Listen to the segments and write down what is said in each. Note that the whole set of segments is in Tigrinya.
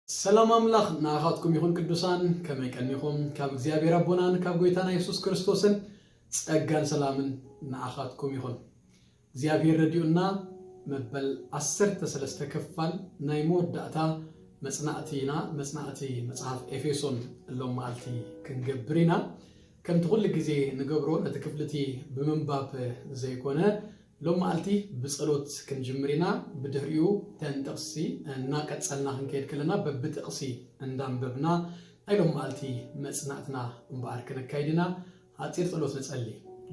ሰላም ኣምላኽ ንኣኻትኩም ይኹን ቅዱሳን፣ ከመይ ቀኒኹም? ካብ እግዚኣብሔር ኣቦናን ካብ ጎይታና የሱስ ክርስቶስን ጸጋን ሰላምን ንኣኻትኩም ይኹን። እግዚኣብሔር ረዲኡና መበል ዓሰርተ ሰለስተ ክፋል ናይ መወዳእታ መጽናዕቲ ኢና። መጽናዕቲ መጽሓፍ ኤፌሶን ሎም መዓልቲ ክንገብር ኢና። ከምቲ ኩሉ ግዜ ንገብሮ ነቲ ክፍልቲ ብምንባብ ዘይኮነ ሎም መዓልቲ ብጸሎት ክንጅምር ኢና። ብድሕሪኡ ተን ጥቕሲ እናቀጸልና ክንከይድ ከለና በብጥቕሲ እንዳንበብና ናይ ሎም መዓልቲ መጽናዕትና እምበኣር ክነካይድ ኢና። ሓጺር ጸሎት ንጸሊ።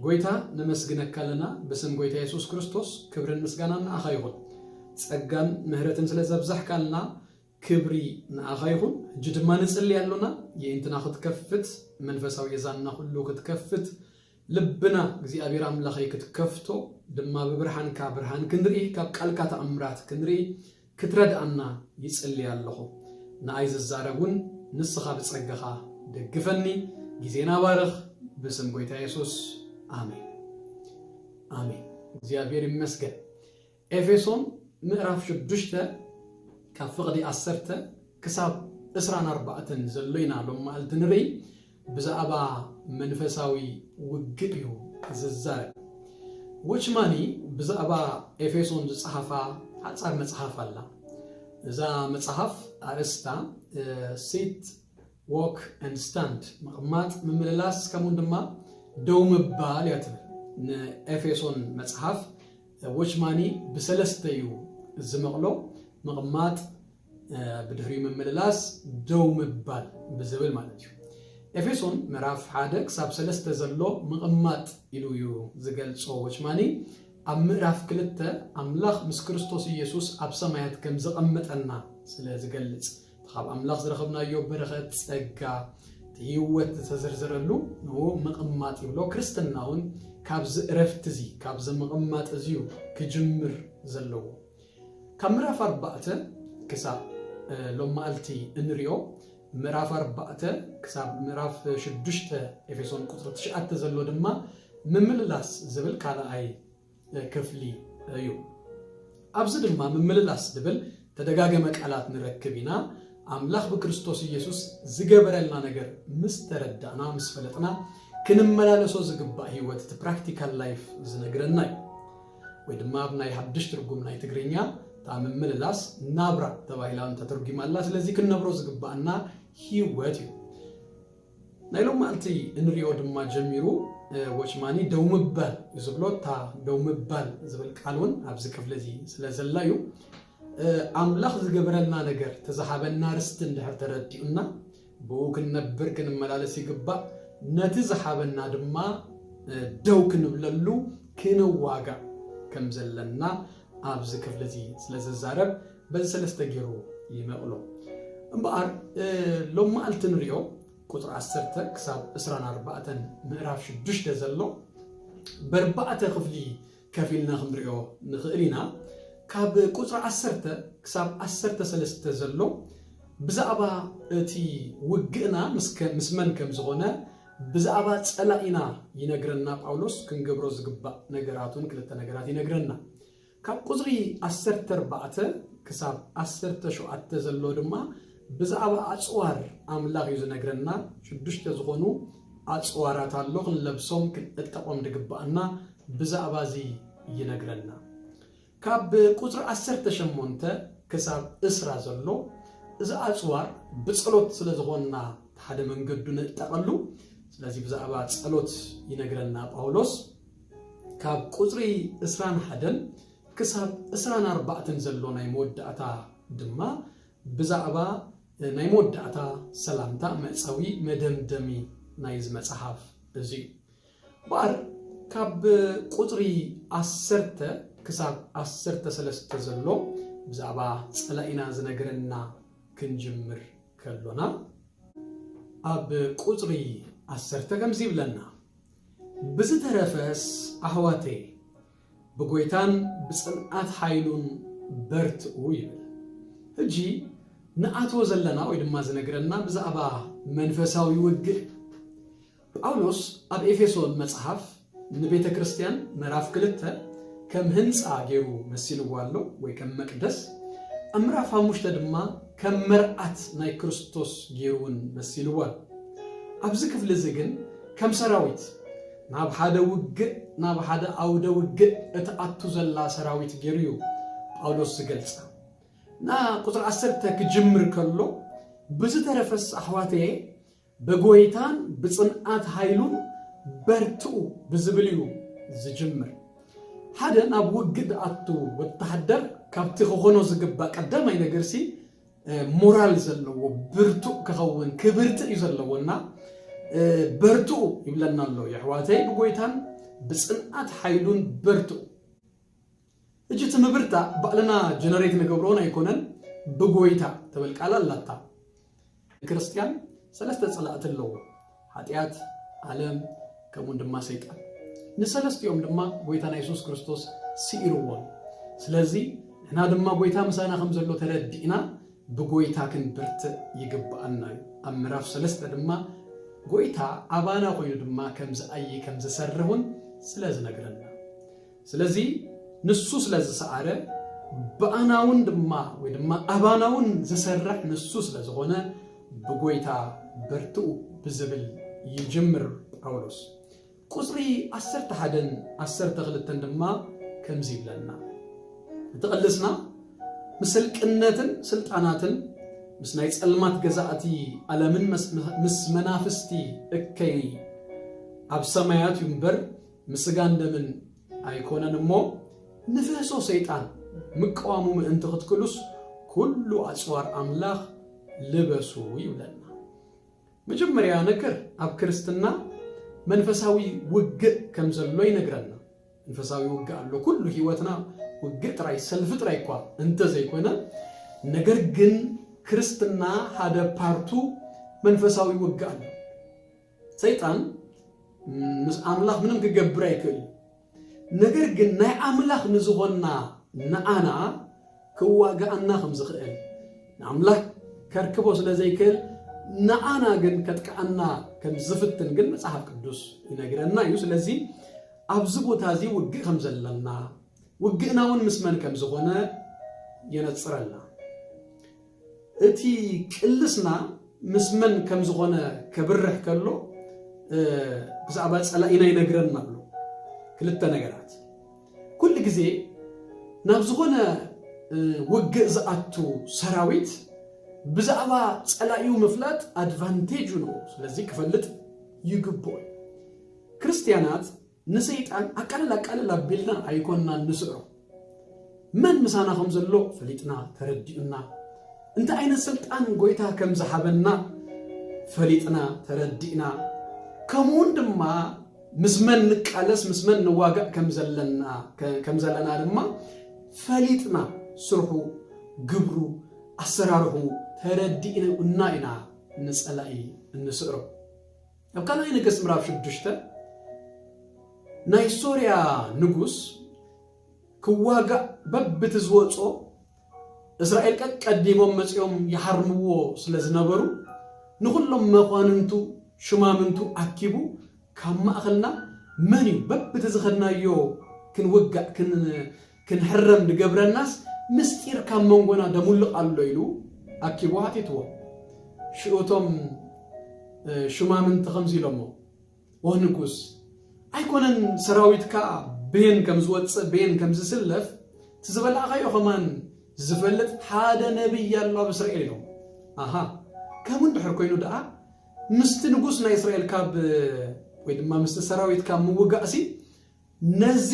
ጎይታ ነመስግነካ ኣለና። ብስም ጎይታ የሱስ ክርስቶስ ክብርን ምስጋናን ንኣኻ ይኹን። ጸጋን ምህረትን ስለ ዘብዛሕካልና ክብሪ ንኣኻ ይኹን። ሕጂ ድማ ንጽሊ ኣሎና። የእንትና ክትከፍት መንፈሳዊ የዛንና ኩሉ ክትከፍት ልብና እግዚኣብሔር ኣምላኸይ ክትከፍቶ ድማ ብብርሃንካ ብርሃን ክንርኢ ካብ ቃልካ ተኣምራት ክንርኢ ክትረድኣና ይጽሊ ኣለኹ። ንኣይ ዝዛረብ እውን ንስኻ ብጸጋኻ ደግፈኒ። ግዜና ባርኽ። ብስም ጎይታ የሱስ ኣሜን። ኣሜን። እግዚኣብሔር ይመስገን። ኤፌሶን ምዕራፍ ሽዱሽተ ካብ ፍቕዲ ዓሰርተ ክሳብ ዕስራን ኣርባዕተን ዘሎ ኢና ሎም መዓልቲ ንርኢ። ብዛዕባ መንፈሳዊ ውግእ እዩ ዝዛረብ። ዎችማኒ ብዛዕባ ኤፌሶን ዝጸሓፋ ሓጻር መጽሓፍ ኣላ። እዛ መጽሓፍ ኣርእስታ ሲት ዎክ ን ስታንድ፣ ምቕማጥ፣ ምምልላስ፣ ከምኡን ድማ ደው ምባል እያ ትብል። ንኤፌሶን መጽሓፍ ዎችማኒ ብሰለስተ እዩ ዝመቕሎ። ምቕማጥ፣ ብድሕሪኡ ምምልላስ፣ ደው ምባል ብዝብል ማለት እዩ። ኤፌሶን ምዕራፍ ሓደ ክሳብ ሰለስተ ዘሎ ምቕማጥ ኢሉ እዩ ዝገልጾ ዎችማኒ። ኣብ ምዕራፍ ክልተ ኣምላኽ ምስ ክርስቶስ ኢየሱስ ኣብ ሰማያት ከም ዘቐመጠና ስለ ዝገልጽ፣ እቲ ካብ ኣምላኽ ዝረኸብናዮ በረኸት፣ ጸጋ፣ እቲ ህይወት ዝተዘርዘረሉ ንኡ ምቕማጥ ይብሎ። ክርስትና እውን ካብዚ እረፍቲ እዚ ካብዚ ምቕማጥ እዚ እዩ ክጅምር ዘለዎ። ካብ ምዕራፍ ኣርባዕተ ክሳብ ሎም መዓልቲ እንሪኦ፣ ምዕራፍ ኣርባዕተ ክሳብ ምዕራፍ ሽዱሽተ ኤፌሶን ቁፅሪ ትሽዓተ ዘሎ ድማ ምምልላስ ዝብል ካልኣይ ክፍሊ እዩ። ኣብዚ ድማ ምምልላስ ዝብል ተደጋገመ ቃላት ንረክብ ኢና። ኣምላኽ ብክርስቶስ ኢየሱስ ዝገበረልና ነገር ምስ ተረዳእና ምስ ፈለጥና ክንመላለሶ ዝግባእ ህይወት እቲ ፕራክቲካል ላይፍ ዝነግረና እዩ። ወይ ድማ ኣብ ናይ ሓድሽ ትርጉም ናይ ትግርኛ እታ ምምልላስ ናብራ ተባሂላ እውን ተተርጒማ ኣላ። ስለዚ ክንነብሮ ዝግባኣና ህይወት እዩ። ናይ ሎም መዓልቲ እንሪኦ ድማ ጀሚሩ ዎችማኒ ደው ምባል እዩ ዝብሎ። እታ ደው ምባል ዝብል ቃል እውን ኣብዚ ክፍሊ እዚ ስለ ዘላ እዩ። ኣምላኽ ዝገበረልና ነገር እቲ ዝሃበና ርስቲ እንድሕር ተረዲኡና ብኡ ክንነብር ክንመላለስ ይግባእ። ነቲ ዝሃበና ድማ ደው ክንብለሉ ክንዋጋእ ከም ዘለና ኣብዚ ክፍሊ እዚ ስለ ዝዛረብ በዚ ሰለስተ ገይሩ ይመቕሎ። እምበኣር ሎም መዓልቲ ንሪኦ ቁፅሪ ዓሰርተ ክሳብ ዕስራን ኣርባዕተን ምዕራፍ ሽዱሽተ ዘሎ በርባዕተ ክፍሊ ከፊልና ክንሪኦ ንኽእል ኢና። ካብ ቁፅሪ ዓሰርተ ክሳብ ዓሰርተ ሰለስተ ዘሎ ብዛዕባ እቲ ውግእና ምስ ከ- ምስ መን ከም ዝኾነ ብዛዕባ ጸላኢና ይነግረና ጳውሎስ። ክንገብሮ ዝግባእ ነገራት እውን ክልተ ነገራት ይነግረና። ካብ ቁፅሪ ዓሰርተ ኣርባዕተ ክሳብ ዓሰርተ ሸውዓተ ዘሎ ድማ ብዛዕባ ኣፅዋር ኣምላኽ እዩ ዝነግረና። ሽዱሽተ ዝኾኑ ኣፅዋራት ኣሎ ክንለብሶም ክንዕጠቖም ዝግባኣና ብዛዕባ እዚ ይነግረና። ካብ ቁፅሪ ዓሰርተ ሸሞንተ ክሳብ ዕስራ ዘሎ እዚ ኣፅዋር ብፀሎት ስለ ዝኾንና ሓደ መንገዱ ንእጠቐሉ። ስለዚ ብዛዕባ ፀሎት ይነግረና ጳውሎስ። ካብ ቁፅሪ ዕስራን ሓደን ክሳብ ዕስራን ኣርባዕተን ዘሎ ናይ መወዳእታ ድማ ብዛዕባ ናይ መወዳእታ ሰላምታ መእፀዊ መደምደሚ ናይዚ መፅሓፍ እዚ እዩ። እምበኣር ካብ ቁፅሪ ዓሰርተ ክሳብ ዓሰርተ ሰለስተ ዘሎ ብዛዕባ ፀላኢና ዝነግረና ክንጅምር ከሎና ኣብ ቁፅሪ ዓሰርተ ከምዚ ይብለና፣ ብዝተረፈስ ኣሕዋተይ ብጎይታን ብፅንዓት ሓይሉን በርትኡ ይብል። ሕጂ ንኣትዎ ዘለና ወይ ድማ ዝነግረና ብዛዕባ መንፈሳዊ ውግእ። ጳውሎስ ኣብ ኤፌሶን መፅሓፍ ንቤተ ክርስቲያን ምዕራፍ ክልተ ከም ህንፃ ገይሩ መሲልዎ ኣሎ ወይ ከም መቅደስ። ኣብ ምዕራፍ ሓሙሽተ ድማ ከም መርዓት ናይ ክርስቶስ ገይሩ እውን መሲልዋ። ኣብዚ ክፍሊ እዚ ግን ከም ሰራዊት ናብ ሓደ ውግእ፣ ናብ ሓደ ኣውደ ውግእ እትኣቱ ዘላ ሰራዊት ገይሩ እዩ ጳውሎስ ዝገልጻ። እና ቁጽሪ ዓሰርተ ክጅምር ከሎ፣ ብዝተረፈስ ኣሕዋተየ፣ ብጎይታን ብጽንዓት ኃይሉን በርትኡ ብዝብል እዩ ዝጅምር። ሓደ ናብ ውግእ ዝኣቱ ወተሃደር ካብቲ ክኾኖ ዝግባእ ቀዳማይ ነገርሲ፣ እ፣ ሞራል ዘለዎ፣ ብርቱእ ክኸውን፣ ክብርትእ እዩ ዘለዎ። እና፣ እ፣ በርትኡ ይብለና ኣሎ። የሕዋተይ ብጎይታን ብጽንዓት ኃይሉን በርትኡ። ሕጂ እቲ ምብርታዕ ባዕልና ጀነሬት ንገብሮን ኣይኮነን፣ ብጎይታ ትብል ቃል ኣላታ። ክርስትያን ሰለስተ ጸላእቲ ኣለዎ፣ ሓጢኣት፣ ዓለም፣ ከምኡን ድማ ሰይጣን። ንሰለስቲኦም ድማ ጎይታና የሱስ ክርስቶስ ስኢርዎም። ስለዚ ንሕና ድማ ጎይታ ምሳና ከም ዘሎ ተረዲእና ብጎይታ ክንብርትዕ ይግብኣና እዩ። ኣብ ምዕራፍ ሰለስተ ድማ ጎይታ ኣባና ኮይኑ ድማ ከም ዝኣይ ከም ዝሰርሕ እውን ስለ ዝነግረና። ስለዚ ንሱ ስለ ዝሰኣረ ብኣና እውን ድማ ወይ ድማ ኣባና እውን ዝሰርሕ ንሱ ስለ ዝኾነ ብጎይታ በርትኡ ብዝብል ይጅምር ጳውሎስ። ቁጽሪ ዓሰርተ ሓደን ዓሰርተ ክልተን ድማ ከምዚ ይብለና፣ እቲ ቅልስና ምስ ህልቅነትን ስልጣናትን ምስ ናይ ጸልማት ገዛእቲ ዓለምን መስ-፣ ምስ መናፍስቲ እከይ ኣብ ሰማያት እዩ እምበር ምስ ስጋን ደምን ኣይኮነን እሞ፣ ንፍህሶ ሰይጣን ምቅዋሙ ምእንቲ ክትክሉስ፣ ኩሉ ኣጽዋር ኣምላኽ ልበሱ ይብለና። መጀመርያ ነገር፣ ኣብ ክርስትና መንፈሳዊ ውግእ ከም ዘሎ ይነግረና። መንፈሳዊ ውግእ ኣሎ። ኩሉ ህይወትና ውግእ ጥራይ፣ ሰልፊ ጥራይ እኳ እንተዘይኮነ፣ ነገር ግን ክርስትና ሓደ ፓርቱ መንፈሳዊ ውግእ ኣሎ። ሰይጣን ምስ ኣምላኽ ምንም ክገብር ኣይክእል። ነገር ግን ናይ ኣምላኽ ንዝኾንና ንኣና ክዋጋኣና ከም ዝኽእል፣ ንኣምላኽ ከርክቦ ስለ ዘይክእል፣ ንኣና ግን ከጥቅኣና ከም ዝፍትን ግን መጽሓፍ ቅዱስ ይነግረና እዩ። ስለዚ ኣብዚ ቦታ እዚ ውግእ ከም ዘለና፣ ውግእና እውን ምስ መን ከም ዝኾነ የነጽረልና። እቲ ቅልስና ምስ መን ከም ዝኾነ ከብርህ ከሎ፣ እ፣ ብዛዕባ ጸላኢና ይነግረና ኣሎ። ክልተ ነገራት። ኩሉ ግዜ ናብ ዝኾነ፣ እ፣ ውግእ ዝኣቱ ሰራዊት ብዛዕባ ጸላኢኡ ምፍላጥ ኣድቫንቴጅ ነው። ስለዚ ክፈልጥ ይግብኦ። ክርስትያናት ንሰይጣን ኣቃልል ኣቃልል ኣቢልና ኣይኮንና ንስዕሮ። መን ምሳና ከም ዘሎ ፈሊጥና ተረዲኡና፣ እንታይ ዓይነት ስልጣን ጎይታ ከም ዝሃበና ፈሊጥና ተረዲእና፣ ከምኡውን ድማ ምስ መን ንቃለስ ምስ መን ንዋጋእ ከም ዘለና፣ ከ-፣ ከም ዘለና ድማ ፈሊጥና፣ ስርሑ፣ ግብሩ፣ ኣሰራርሑ ተረዲእና ኢና ንጸላኢ እንስዕሮ። ኣብ ካልኣይ ነገስት ምዕራፍ ሽዱሽተ፣ ናይ ሶርያ ንጉስ ክዋጋእ በብቲ ዝወጾ፣ እስራኤል ቀቀዲሞም መጺኦም ይሃርምዎ ስለ ዝነበሩ፣ ንኹሎም መኳንንቱ ሽማምንቱ ኣኪቡ፣ ካብ ማእኸልና መን እዩ በብቲ ዝኸድናዮ ክንውጋእ ክን-፣ ክንሕረም ዝገብረናስ ምስጢር ካብ መንጎና ደሙልቕ ኣሎ ኢሉ ኣኪቡ ሓቲትዎ። ሽኡቶም፣ እ፣ ሽማምንቲ ከምዚ ኢሎሞ፣ "ወ ንጉስ፣ ኣይኮነን ሰራዊትካ ብየን ከም ዝወጽእ ብየን ከም ዝስለፍ፣ እቲ ዝበላዕካዮ ከማን ዝፈልጥ ሓደ ነቢይ ኣሎ ኣብ እስራኤል" ኢሎም። ኣሃ፣ ከምኡ እንድሕር ኮይኑ ደኣ ምስቲ ንጉስ ናይ እስራኤል ካብ፣ ወይ ድማ ምስቲ ሰራዊት ካብ ምውጋእሲ ነዚ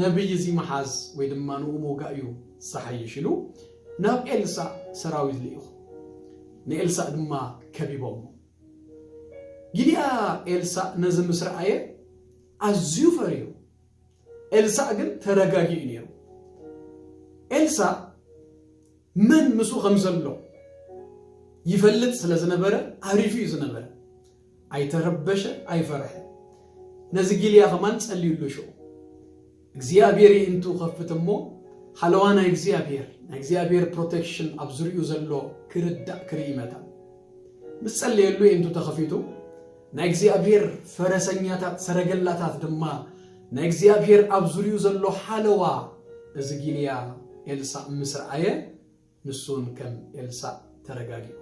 ነቢይ እዚ ምሓዝ ወይ ድማ ንኡ ምውጋእ እዩ ዝሓይሽ ኢሉ ናብ ኤልሳዕ ሰራዊት ልኢኹ። ንኤልሳዕ ድማ ከቢቦሞ። ጊልያ ኤልሳዕ ነዚ ምስ ረኣየ ኣዝዩ ፈርዩ። ኤልሳዕ ግን ተረጋጊኡ ነይሩ። ኤልሳዕ መን ምስኡ ከም ዘሎ ይፈልጥ ስለ ዝነበረ ኣሪፉ እዩ ዝነበረ። ኣይተረበሸ፣ ኣይፈርሐ። ነዚ ጊልያ ከማን ጸልዩሉ ሽዑ። እግዚኣብሔር የእንቱ ከፍት እሞ ሓለዋ ናይ እግዚኣብሔር፣ ናይ እግዚኣብሔር ፕሮቴክሽን ኣብ ዙሪኡ ዘሎ ክርዳእ ክርኢ መታን። ምስ ጸለየሉ የእንቱ ተኸፊቱ፣ ናይ እግዚኣብሔር ፈረሰኛታት ሰረገላታት ድማ ናይ እግዚኣብሔር ኣብ ዙሪኡ ዘሎ ሓለዋ እዚ ጊልያ ኤልሳእ ምስ ረኣየ፣ ንሱ እውን ከም ኤልሳእ ተረጋጊኡ።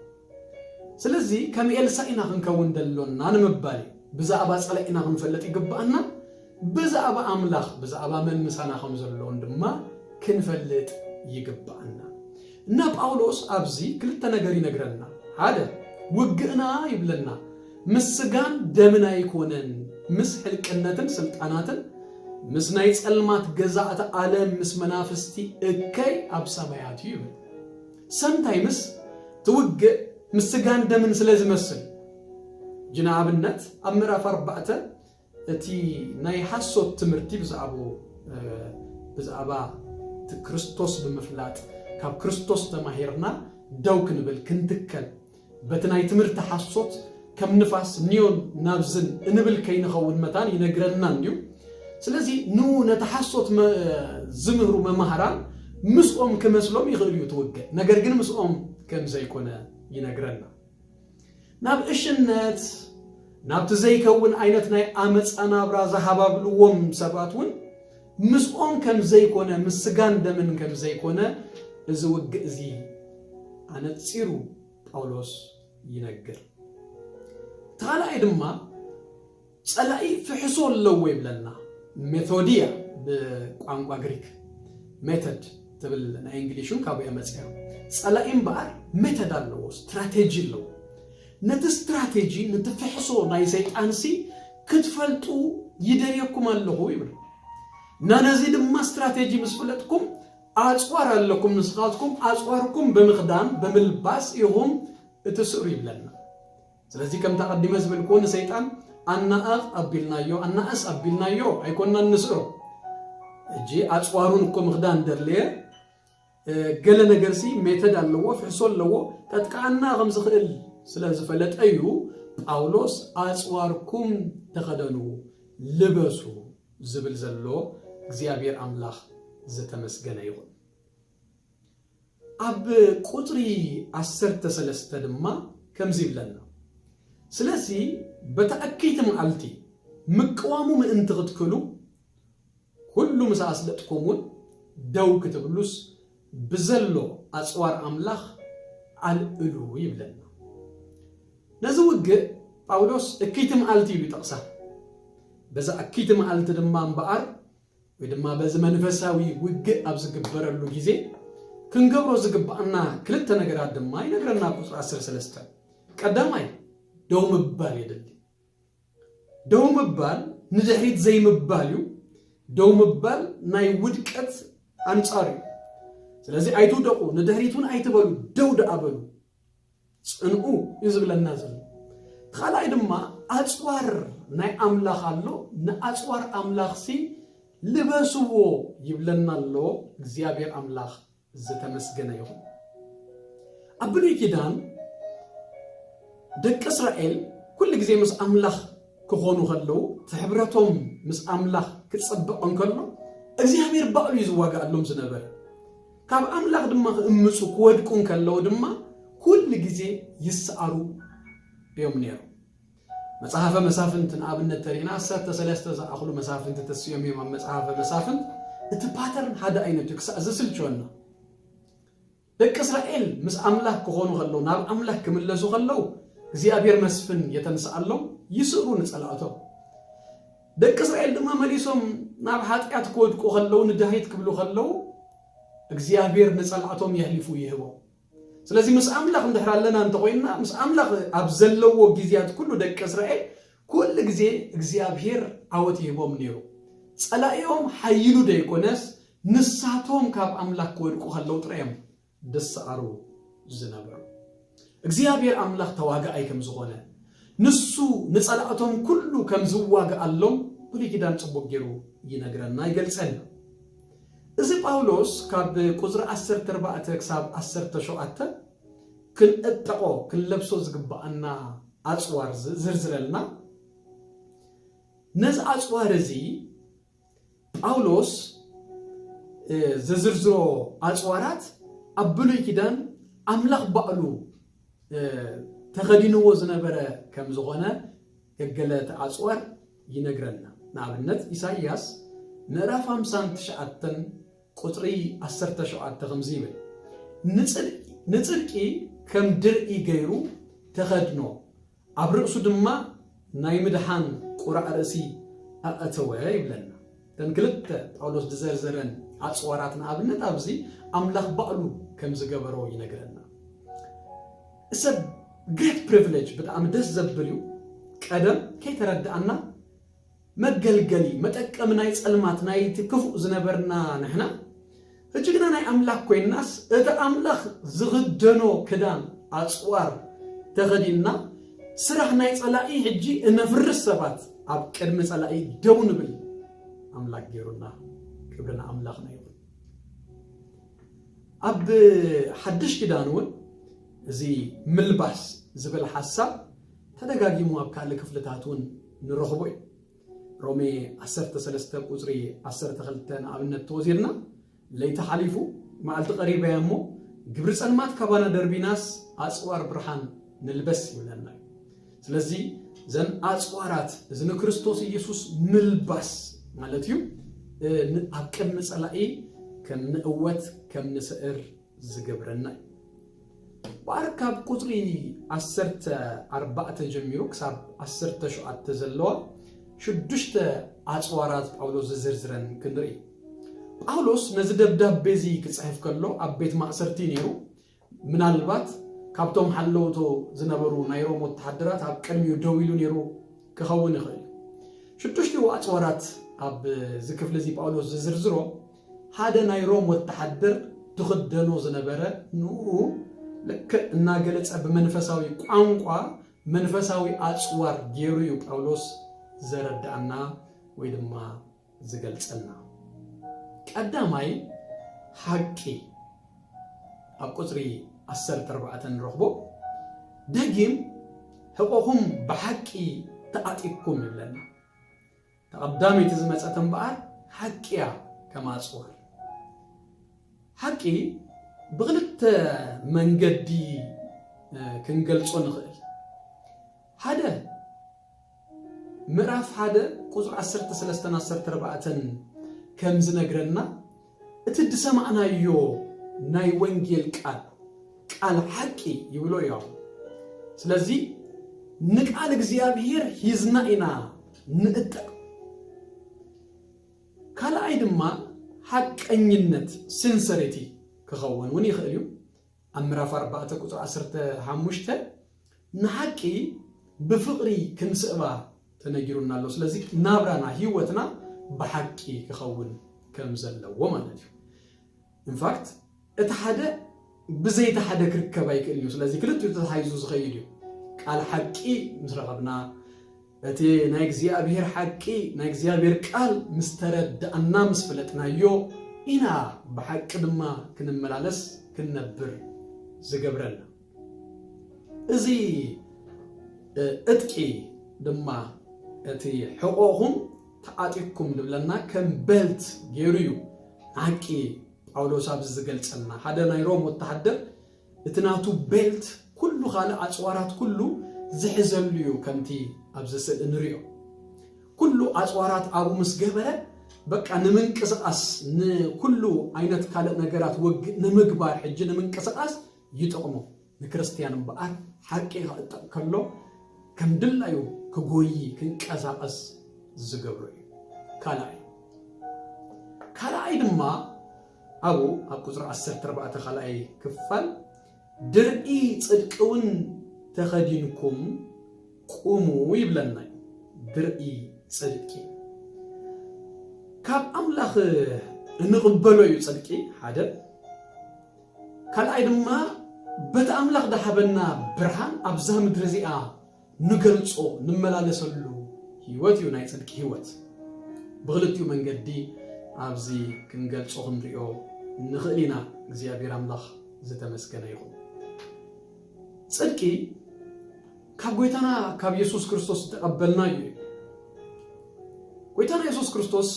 ስለዚ ከም ኤልሳእ ኢና ክንከውን ደሎና ንምባል እዩ። ብዛዕባ ጸላኢና ክንፈልጥ ይግብኣና፣ ብዛዕባ ኣምላኽ፣ ብዛዕባ መን ምሳና ከም ዘለውን ድማ ክንፈልጥ ይግብኣና። እና ጳውሎስ ኣብዚ ክልተ ነገር ይነግረና። ሓደ፣ ውግእና ይብለና ምስ ስጋን ደምን ኣይኮነን፣ ምስ ሕልቅነትን ስልጣናትን፣ ምስ ናይ ጸልማት ገዛእቲ ዓለም፣ ምስ መናፍስቲ እከይ ኣብ ሰማያት እዩ ይብል። ሰምታይምስ ትውግእ ምስ ስጋን ደምን ስለ ዝመስል። ጅና ኣብነት ኣብ ምዕራፍ ኣርባዕተ እቲ ናይ ሓሶት ትምህርቲ ብዛዕባ፣ እ፣ ብዛዕባ እቲ ክርስቶስ ብምፍላጥ ካብ ክርስቶስ ተማሂርና ደው ክንብል ክንትከል በቲ ናይ ትምህርቲ ሓሶት ከም ንፋስ ኒዮን ናብዝን እንብል ከይንኸውን መታን ይነግረና እንድዩ። ስለዚ ንኡ ነቲ ሓሶት መ-፣ ዝምህሩ መማህራን ምስኦም ክመስሎም ይኽእል እዩ ትውግእ፣ ነገር ግን ምስኦም ከም ዘይኮነ ይነግረና። ናብ እሽነት፣ ናብቲ ዘይከውን ዓይነት ናይ ኣመፃ ናብራ ዝሃባብልዎም ሰባት እውን ምስኦም ከም ዘይኮነ፣ ምስ ስጋን ደምን ከም ዘይኮነ እዚ ውግእ እዚ ኣነፂሩ ጳውሎስ ይነግር። እቲ ካልኣይ ድማ ጸላኢ ፍሕሶ ኣለዎ ይብለና። ሜቶድያ ብቋንቋ ግሪክ ሜተድ ትብል ናይ እንግሊሹን ካብኡ እያ መጽያ። ጸላኢ እምበኣር ሜተድ ኣለዎ፣ ስትራቴጂ ኣለዎ። ነቲ ስትራቴጂ፣ ነቲ ፍሕሶ ናይ ሰይጣንሲ ክትፈልጡ ይደልየኩም ኣለኹ ይብል። እና ነዚ ድማ ስትራቴጂ ምስ ፍለጥኩም ኣጽዋር ኣለኩም፣ ንስኻትኩም ኣጽዋርኩም ብምኽዳን ብምልባስ ኢኹም እትስእሩ ይብለና። ስለዚ ከምቲ ኣቐዲመ ዝበልክዎ ንሰይጣን ኣናእቕ ኣቢልናዮ፣ ኣናእስ ኣቢልናዮ ኣይኮንናን ንስእሮ። ሕጂ ኣጽዋሩን እኮ ምኽዳን ደድለየ፣ እ፣ ገለ ነገርሲ ሜተድ ኣለዎ፣ ፍሕሶ ኣለዎ፣ ከጥቅዓና ከም ዝኽእል ስለ ዝፈለጠ እዩ ጳውሎስ ኣጽዋርኩም ተኸደኑ፣ ልበሱ ዝብል ዘሎ። እግዚኣብሔር ኣምላኽ ዝተመስገነ ይኹን። ኣብ ቁጽሪ ዓሰርተ ሰለስተ ድማ ከምዚ ይብለና፣ ስለዚ በታ እክይቲ መዓልቲ ምቅዋሙ ምእንቲ ክትክሉ፣ ኩሉ ምስ ኣስለጥኩም እውን ደው ክትብሉስ ብዘሎ ኣጽዋር ኣምላኽ ኣልዕሉ ይብለና። ነዚ ውግእ ጳውሎስ እክይቲ መዓልቲ ኢሉ ይጠቕሳ። በዛ እክይቲ መዓልቲ ድማ እምበኣር ወይ ድማ በዚ መንፈሳዊ ውግእ ኣብ ዝግበረሉ ግዜ ክንገብሮ ዝግብኣና ክልተ ነገራት ድማ ይነግረና ቁጽሪ ዓሰርተ ሰለስተ። ቀዳማይ ደው ምባል የድሊ። ደው ምባል ንድሕሪት ዘይምባል እዩ። ደው ምባል ናይ ውድቀት ኣንጻር እዩ። ስለዚ ኣይትውደቑ፣ ንድሕሪት እውን ኣይትበሉ፣ ደው ደኣ በሉ። ጽንኡ እዩ ዝብለና ዘሎ። ካልኣይ ድማ ኣጽዋር ናይ ኣምላኽ ኣሎ። ንኣጽዋር ኣምላኽሲ ልበስዎ ይብለና ኣሎ። እግዚኣብሔር ኣምላኽ ዝተመስገነ ይኹን። ኣብ ብሉይ ኪዳን ደቂ እስራኤል ኩሉ ግዜ ምስ ኣምላኽ ክኾኑ ከለዉ፣ እቲ ሕብረቶም ምስ ኣምላኽ ክጽብቕ እንከሎ እግዚኣብሔር ባዕሉ እዩ ዝዋጋኣሎም ዝነበረ። ካብ ኣምላኽ ድማ ክእምፁ ክወድቁ እንከለዉ ድማ ኩሉ ግዜ ይሰኣሩ እዮም ነይሮም። መጽሓፈ መሳፍንት ንኣብነት ተሪእና ዓሰርተ ሰለስተ ዝኣኽሉ መሳፍንቲ ተስዮም እዮም ኣብ መጽሓፈ መሳፍንት። እቲ ፓተርን ሓደ ዓይነት እዩ ክሳዕ ዝስልችወና። ደቂ እስራኤል ምስ ኣምላኽ ክኾኑ ከለዉ፣ ናብ ኣምላኽ ክምለሱ ከለዉ እግዚኣብሔር መስፍን የተንስኣሎም፣ ይስእሩ ንጸላእቶም። ደቂ እስራኤል ድማ መሊሶም ናብ ሓጢኣት ክወድቁ ከለዉ፣ ንድሕሪት ክብሉ ከለዉ እግዚኣብሔር ንጸላእቶም የሕሊፉ ይህቦም። ስለዚ ምስ ኣምላኽ እንድሕር ኣለና እንተኾይንና፣ ምስ ኣምላኽ ኣብ ዘለዎ ግዜያት ኩሉ ደቂ እስራኤል ኩሉ ግዜ እግዚኣብሔር ዓወት ይህቦም ነይሩ። ጸላኢኦም ሓይሉ ደይኮነስ ንሳቶም ካብ ኣምላኽ ክወድቁ ከለዉ ጥራይ እዮም ዝሰኣሩ ዝነበሩ። እግዚኣብሔር ኣምላኽ ተዋጋኣይ ከም ዝኾነ፣ ንሱ ንጸላእቶም ኩሉ ከም ዝዋግኣሎም ብሉይ ኪዳን ጽቡቕ ገይሩ ይነግረና፣ ይገልጸልና። እዚ ጳውሎስ ካብ ቁጽሪ ዓሰርተ ኣርባዕተ ክሳብ ዓሰርተ ሸውዓተ ክንዕጠቖ፣ ክንለብሶ ዝግብኣና ኣጽዋር ዝ-፣ ዝርዝረልና። ነዚ ኣጽዋር እዚ ጳውሎስ፣ እ፣ ዘዝርዝሮ ኣጽዋራት ኣብ ብሉይ ኪዳን ኣምላኽ ባዕሉ፣ እ፣ ተኸዲንዎ ዝነበረ ከም ዝኾነ ገገለ እቲ ኣጽዋር ይነግረና። ንኣብነት ኢሳይያስ ምዕራፍ ሃምሳን ትሽዓተን ቁፅሪ ዓሰርተ ሸውዓተ ከምዚ ይብል፣ "ንፅድቂ ከም ድርኢ ገይሩ ተኸድኖ፣ ኣብ ርእሱ ድማ ናይ ምድሓን ቁራዕ ርእሲ ኣእተወ" ይብለና። እተን ክልተ ጳውሎስ ዝዘርዘረን ኣፅዋራት ንኣብነት ኣብዚ ኣምላኽ ባዕሉ ከም ዝገበሮ ይነግረና። እሰብ ግሬት ፕሪቪሌጅ ብጣዕሚ ደስ ዘብል እዩ። ቀደም ከይተረድኣና መገልገሊ መጠቀሚ ናይ ጸልማት ናይቲ ክፉእ ዝነበርና ንሕና፣ ሕጂ ግና ናይ ኣምላኽ ኮይንናስ፣ እቲ ኣምላኽ ዝኽደኖ ክዳን ኣጽዋር ተኸዲንና፣ ስራሕ ናይ ጸላኢ ሕጂ እነፍርስ ሰባት ኣብ ቅድሚ ጸላኢ ደው ንብል ኣምላኽ ገይሩና። ክብሪ ንኣምላኽና ይኹን። ኣብ ሓድሽ ኪዳን እውን እዚ ምልባስ ዝብል ሓሳብ ተደጋጊሙ ኣብ ካልእ ክፍልታት እውን ንረኽቦ እዩ። ሮሜ ዓሰርተ ሰለስተ ቁጽሪ ዓሰርተ ክልተ ንኣብነት ተወሲድና፣ "ለይቲ ሓሊፉ መዓልቲ ቀሪባ እያ እሞ፣ ግብሪ ጸልማት ካባና ደርቢናስ ኣጽዋር ብርሃን ንልበስ" ይብለና እዩ። ስለዚ እዘን ኣጽዋራት፣ እዚ ንክርስቶስ ኢየሱስ ምልባስ ማለት እዩ፣ እ፣ ን-፣ ኣብ ቅድሚ ጸላኢ ከም ንእወት፣ ከም ንስዕር ዝገብረና እዩ። እምበኣር ካብ ቁጽሪ ዓሰርተ ኣርባዕተ ጀሚሩ ክሳብ ዓሰርተ ሸውዓተ ዘለዋ ሽዱሽተ ኣጽዋራት ጳውሎስ ዝዝርዝረን ክንርኢ። ጳውሎስ ነዚ ደብዳቤ እዚ ክጽሕፍ ከሎ ኣብ ቤት ማእሰርቲ ነይሩ። ምናልባት ካብቶም ሓለውቶ ዝነበሩ ናይ ሮም ወተሃደራት ኣብ ቅድሚኡ ደው ኢሉ ነይሩ ክኸውን ይኽእል እዩ። ሽዱሽቲኡ ኣጽዋራት ኣብዚ ክፍሊ እዚ ጳውሎስ ዝዝርዝሮ፣ ሓደ ናይ ሮም ወተሃደር ትኽደኖ ዝነበረ፣ ንኡ ልክዕ እናገለጸ ብመንፈሳዊ ቋንቋ መንፈሳዊ ኣጽዋር ገይሩ እዩ ጳውሎስ ዘረድኣና ወይ ድማ ዝገልጸልና። ቀዳማይ፣ ሓቂ። ኣብ ቁጽሪ ዓሰርተ ኣርባዕተ ንረኽቦ። ደጊም ሕቆኹም ብሓቂ ተዓጢቅኩም ይብለና። ተቐዳመይቲ ዝመጸት እምበኣር ሓቂ እያ ከም ኣጽዋር። ሓቂ ብኽልተ መንገዲ፣ እ፣ ክንገልጾ ንኽእል። ሓደ፣ ምዕራፍ ሓደ ቁጽሪ ዓሰርተ ሰለስተን ዓሰርተ ኣርባዕተን ከም ዝነግረና፣ እቲ ዝሰማዕናዮ ናይ ወንጌል ቃል፣ ቃል ሓቂ ይብሎ እዮም። ስለዚ ንቃል እግዚኣብሔር ሂዝና ኢና ንእጠቕ። ካልኣይ ድማ ሓቀኝነት፣ ሲንሰሪቲ፣ ክኸውን እውን ይኽእል እዩ። ኣብ ምዕራፍ ኣርባዕተ ቁጽሪ ዓሰርተ ሓሙሽተ ንሓቂ ብፍቕሪ ክንስእባ ተነጊሩና ኣሎ። ስለዚ ናብራና፣ ህይወትና ብሓቂ ክኸውን ከም ዘለዎ ማለት እዩ። ኢንፋክት እቲ ሓደ ብዘይቲ ሓደ ክርከብ ኣይክእልን እዩ። ስለዚ ክልቲኡ ተታሓሒዙ ዝኸይድ እዩ። ቃል ሓቂ ምስ ረኸብና፣ እቲ ናይ እግዚኣብሔር ሓቂ፣ ናይ እግዚኣብሔር ቃል ምስ ተረዳእና፣ ምስ ፈለጥናዮ ኢና ብሓቂ ድማ ክንመላለስ፣ ክንነብር ዝገብረና። እዚ፣ እ፣ ዕጥቂ ድማ እቲ ሕቖኹም ተዓጢቅኩም ዝብለና ከም ቤልት ገይሩ እዩ። ሓቂ ጳውሎስ ኣብዚ ዝገልጸልና፣ ሓደ ናይ ሮም ወተሃደር እቲ ናቱ ቤልት ኩሉ ካልእ ኣጽዋራት ኩሉ ዝሕዘሉ እዩ። ከምቲ ኣብዚ ስእሊ ንሪኦ፣ ኩሉ ኣጽዋራት ኣብኡ ምስ ገበረ፣ በቃ ንምንቅስቓስ፣ ንኩሉ ዓይነት ካልእ ነገራት ውግእ ንምግባር፣ ሕጂ ንምንቅስቓስ ይጠቕሞ። ንክርስትያን እምበኣር ሓቂ ክዕጠቕ ከሎ ከም ድላዩ ክጎዪ፣ ክንቀሳቐስ ዝገብሮ እዩ። ካልኣይ፣ ካልኣይ ድማ ኣብኡ ኣብ ቁጽሪ ዓሰርተ ኣርባዕተ ካልኣይ ክፋል፣ "ድርኢ ጽድቂ እውን ተኸዲንኩም ቁሙ" ይብለና እዩ። ድርኢ ጽድቂ ካብ ኣምላኽ እንቕበሎ እዩ ጽድቂ፣ ሓደ። ካልኣይ ድማ በቲ ኣምላኽ ዝሃበና ብርሃን ኣብዛ ምድሪ እዚኣ ንገልጾ፣ ንመላለሰሉ ህይወት እዩ ናይ ጽድቂ ህይወት። ብኽልቲኡ መንገዲ ኣብዚ ክንገልጾ ክንሪኦ ንኽእል ኢና። እግዚኣብሔር ኣምላኽ ዝተመስገነ ይኹን። ጽድቂ ካብ ጎይታና ካብ የሱስ ክርስቶስ ዝተቐበልናዮ እዩ። ጎይታና የሱስ ክርስቶስ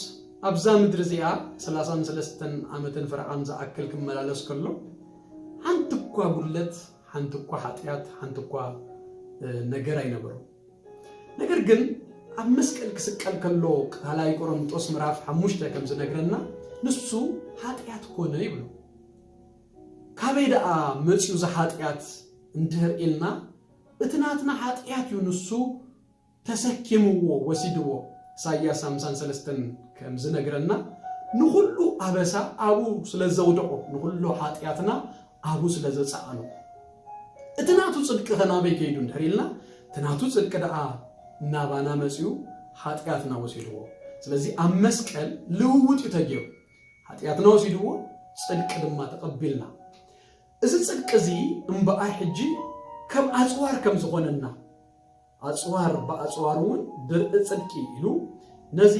ኣብዛ ምድሪ እዚኣ ሰላሳን ሰለስተን ዓመትን ፈረቓን ዝኣክል ክመላለስ ከሎ፣ ሓንቲ እኳ ጉድለት፣ ሓንቲ እኳ ሓጢኣት፣ ሓንቲ እኳ፣ እ፣ ነገር ኣይነበሮን። ነገር ግን ኣብ መስቀል ክስቀል ከሎ፣ ካልኣይ ቆሮንጦስ ምዕራፍ ሓሙሽተ ከም ዝነግረና፣ ንሱ ሓጢኣት ኮነ ይብሎ። ካበይ ደኣ መጺኡ እዚ ሓጢኣት እንድህር ኢልና፣ እቲ ናትና ሓጢኣት እዩ ንሱ ተሰኪምዎ ወሲድዎ። ኢሳይያስ ሓምሳን ሰለስተን ከም ዝነግረና፣ ንኹሉ ኣበሳ ኣብኡ ስለ ዘውደቖ፣ ንኹሉ ሓጢኣትና ኣብኡ ስለ ዘጸዓኖ። እቲ ናቱ ጽድቂ ከ ናበይ ከይዱ እንድሕር ኢልና፣ እቲ ናቱ ጽድቂ ደኣ ናባና መጺኡ ሓጢኣትና ወሲድዎ። ስለዚ ኣብ መስቀል ልውውጥ እዩ ተገይሩ። ሓጢኣትና ወሲድዎ፣ ጽድቂ ድማ ተቐቢልና። እዚ ጽድቂ እዚ እምበኣር ሕጂ ከም ኣጽዋር ከም ዝኾነና፣ ኣጽዋር ብኣጽዋር እውን ድርኢ ጽድቂ ኢሉ ነዚ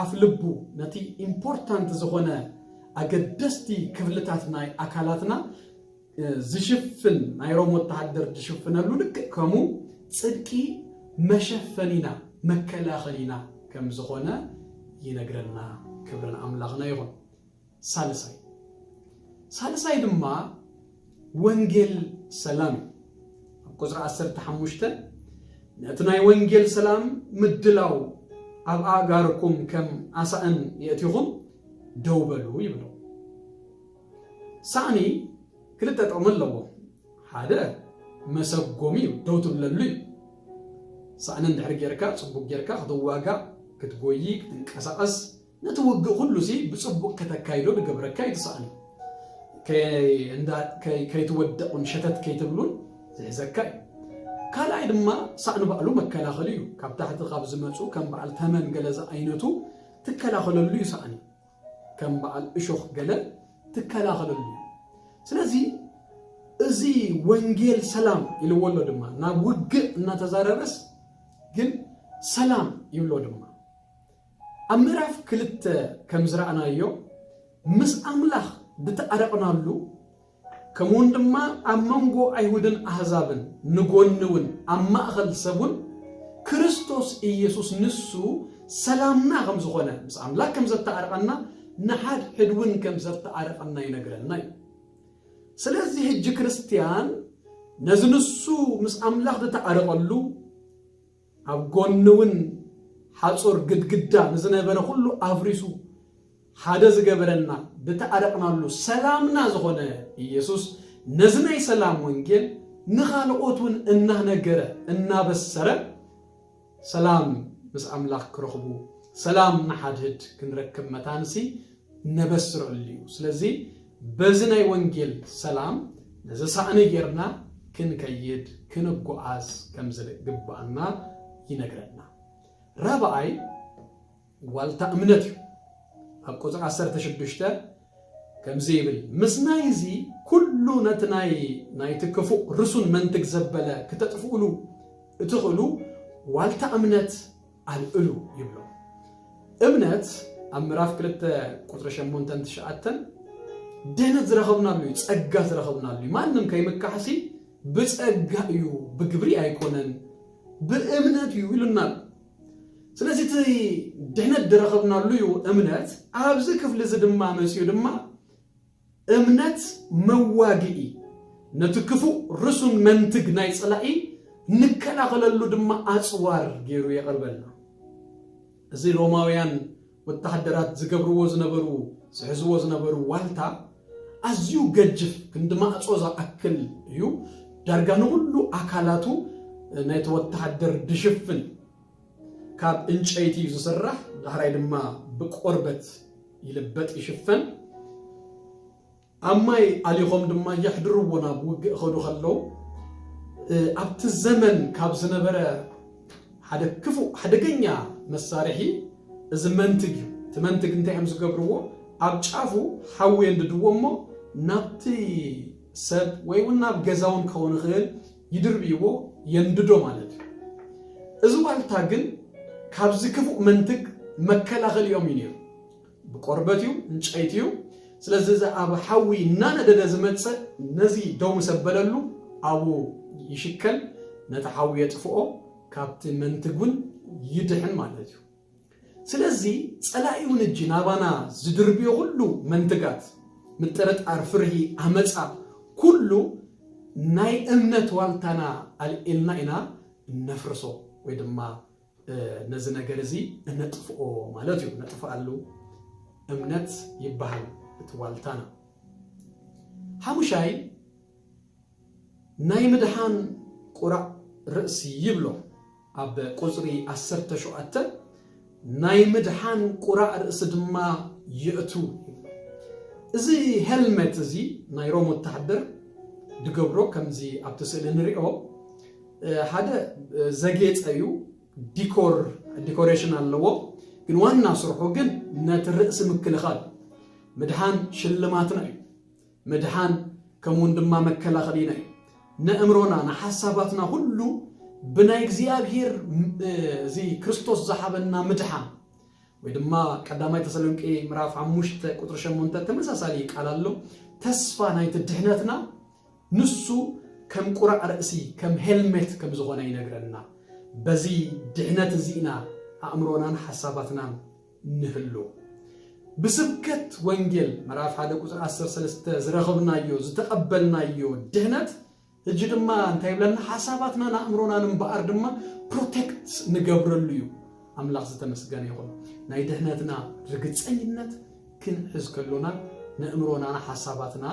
ኣፍ ልቡ፣ ነቲ ኢምፖርታንት ዝኾነ ኣገደስቲ ክፍልታት ናይ ኣካላትና ዝሽፍን፣ ናይ ሮም ወተሃደር ዝሽፍነሉ ልክዕ ከምኡ ጽድቂ መሸፈኒና፣ መከላኸሊና ከም ዝኾነ ይነግረና። ክብርን ኣምላኽና ይኹን። ሳልሳይ ሳልሳይ ድማ ወንጌል ሰላም እዩ። ኣብ ቁጽሪ ዓሰርተ ሓሙሽተ፣ ነቲ ናይ ወንጌል ሰላም ምድላው ኣብ ኣእጋርኩም ከም ኣሳእን የእቲኹም ደው በሉ ይብሎ። ሳእኒ ክልተ ጥቕሚ ኣለዎ። ሓደ መሰጎሚ እዩ፣ ደው ትብለሉ እዩ። ሳእኒ እንድሕር ጌርካ፣ ጽቡቅ ጌርካ ክትዋጋእ፣ ክትጎይ፣ ክትንቀሳቐስ፣ ነቲ ውግእ ኩሉ ሲ ብጽቡቅ ከተካይዶ ዝገብረካ እዩ እቲ ሳእኒ። ከይ-፣ እንዳ-፣ ከይ-፣ ከይትወደቕ እውን ሸተት ከይትብል እውን ዝሕዘካ እዩ። ካልኣይ ድማ ሳእኒ ባዕሉ መከላኸሊ እዩ። ካብ ታሕቲ ካብ ዝመጹ ከም በዓል ተመን ገለ ዝዓይነቱ ትከላኸለሉ እዩ ሳእኒ። ከም በዓል እሾኽ ገለ ትከላኸለሉ እዩ። ስለዚ እዚ ወንጌል ሰላም ኢልዎ ኣሎ ድማ፣ ናብ ውግእ እናተዛረበስ ግን ሰላም ይብሎ ድማ። ኣብ ምዕራፍ ክልተ ከም ዝረኣናዮ፣ ምስ ኣምላኽ ዝተዓረቕናሉ፣ ከምኡውን ድማ ኣብ መንጎ ኣይሁድን ኣህዛብን ንጎኒ እውን ኣብ ማእኸል ሰብ እውን ክርስቶስ ኢየሱስ ንሱ ሰላምና ከም ዝኾነ፣ ምስ ኣምላኽ ከም ዘተዓረቐና፣ ንሓድሕድ እውን ከም ዘተዓረቐና ይነግረና እዩ። ስለዚ ሕጂ ክርስትያን ነዚ ንሱ ምስ ኣምላኽ ዝተዓረቐሉ፣ ኣብ ጎኒ እውን ሓጹር ግድግዳ ንዝነበረ ኩሉ ኣፍሪሱ ሓደ ዝገበረና፣ ዝተዓረቕናሉ ሰላምና ዝኾነ ኢየሱስ ነዚ ናይ ሰላም ወንጌል ንኻልኦት እውን እናነገረ እናበሰረ ሰላም ምስ ኣምላኽ ክረኽቡ፣ ሰላም ንሓድሕድ ክንረክብ መታንሲ ነበስረሉ እዩ። ስለዚ በዚ ናይ ወንጌል ሰላም ነዚ ሳእኒ ጌርና ክንከይድ፣ ክንጓዓዝ ከም ዝግብኣና ይነግረና። ራብኣይ ዋልታ እምነት እዩ። ኣብ ቁጽሪ ዓሰርተ ሽዱሽተ ከምዚ ይብል፣ ምስ ናይዚ ኩሉ ነቲ ናይ፣ ናይቲ ክፉእ ርሱን መንትግ ዘበለ ክተጥፍኡሉ እትኽእሉ ዋልታ እምነት ኣልዕሉ ይብሎ። እምነት ኣብ ምዕራፍ ክልተ ቁጽሪ ሸሞንተን ትሽዓተን ድሕነት ዝረኸብናሉ እዩ፣ ጸጋ ዝረኸብናሉ እዩ። ማንም ከይምካሕሲ ብጸጋ እዩ፣ ብግብሪ ኣይኮነን፣ ብእምነት እዩ ኢሉና ኣሎ። ስለዚ እቲ ድሕነት ዝረኸብናሉ እዩ እምነት። ኣብዚ ክፍሊ እዚ ድማ መጺኡ ድማ እምነት መዋግኢ፣ ነቲ ክፉእ ርሱን መንትግ ናይ ጸላኢ ንከላኸለሉ ድማ ኣጽዋር ገይሩ የቕርበልና። እዚ ሮማውያን ወተሃደራት ዝገብርዎ ዝነበሩ፣ ዝሕዝዎ ዝነበሩ ዋልታ ኣዝዩ ገጅፍ፣ ክንዲ ማዕጾ ዝኣክል እዩ። ዳርጋ ንኹሉ ኣካላቱ ናይቲ ወተሃደር ድሽፍን። ካብ እንጨይቲ እዩ ዝስራሕ፣ ዳሕራይ ድማ ብቆርበት ይልበጥ፣ ይሽፈን። ኣብ ማይ ኣሊኾም ድማ የሕድርዎ ናብ ውግእ ኸዱ ከለዉ፣ እ፣ ኣብቲ ዘመን ካብ ዝነበረ ሓደ ክፉእ ሓደገኛ መሳርሒ እዚ መንትግ እዩ። እቲ መንትግ እንታይ እዮም ዝገብርዎ? ኣብ ጫፉ ሓዊ የንድድዎ እሞ ናብቲ ሰብ ወይ እውን ናብ ገዛ እውን ክኸውን ይኽእል ይድርብይዎ፣ የንድዶ ማለት እዩ። እዚ ዋልታ ግን ካብዚ ክፉእ መንትግ መከላኸሊኦም እዩ ነይሩ። ብቆርበት እዩ፣ እንጨይቲ እዩ። ስለዚ እዚ ኣብ ሓዊ እናነደደ ዝመጽእ ነዚ ደው ምስ ኣበለሉ ኣብኡ ይሽከል፣ ነቲ ሓዊ የጥፍኦ፣ ካብቲ መንትግ እውን ይድሕን ማለት እዩ። ስለዚ ጸላኢ እውን እጂ ናባና ዝድርብዮ ኩሉ መንትጋት፣ ምጥርጣር፣ ፍርሂ፣ ዓመጻ፣ ኩሉ ናይ እምነት ዋልታና ኣልዒልና ኢና እነፍርሶ ወይ ድማ፣ እ፣ ነዚ ነገር እዚ እነጥፍኦ ማለት እዩ። ነጥፍኣሉ፣ እምነት ይበሃል እቲ ዋልታና። ሓሙሻይ ናይ ምድሓን ቁራዕ ርእሲ ይብሎ። ኣብ ቁጽሪ ዓሰርተ ሸውዓተ ናይ ምድሓን ቁራዕ ርእሲ ድማ የእቱ። እዚ ሄልመት እዚ ናይ ሮም ወተሃደር ድገብሮ ከምዚ ኣብቲ ስእሊ ንሪኦ ሓደ ዘጌጸ እዩ። ዲኮር ዲኮሬሽን ኣለዎ፣ ግን ዋና ስርሑ ግን ነቲ ርእሲ ምክልኻል። ምድሓን ሽልማትና እዩ። ምድሓን ከምኡውን ድማ መከላኸሊና እዩ። ነእምሮና ንሓሳባትና ኩሉ ብናይ እግዚኣብሔር እዚ ክርስቶስ ዝሓበና ምድሓን ወይ ድማ ቀዳማይ ተሰሎንቄ ምዕራፍ ሓሙሽተ ቁጥሪ ሸሞንተ ተመሳሳሊ ቃል ኣሎ። ተስፋ ናይቲ ድሕነትና ንሱ ከም ቁራዕ ርእሲ ከም ሄልሜት ከም ዝኾነ ይነግረና። በዚ ድሕነት እዚ ኢና ኣእምሮናን ሓሳባትናን ንህሉ። ብስብከት ወንጌል ምዕራፍ ሓደ ቁፅሪ ዓሰርተ ሰለስተ ዝረኸብናዮ ዝተቐበልናዮ ድሕነት ሕጂ ድማ እንታይ ይብለና? ሓሳባትናን ኣእምሮናን እምበኣር ድማ ፕሮቴክት ንገብረሉ እዩ። ኣምላኽ ዝተመስገነ ይኹን። ናይ ድሕነትና ርግፀኝነት ክንሕዝ ከሎና ንእምሮናን ሓሳባትና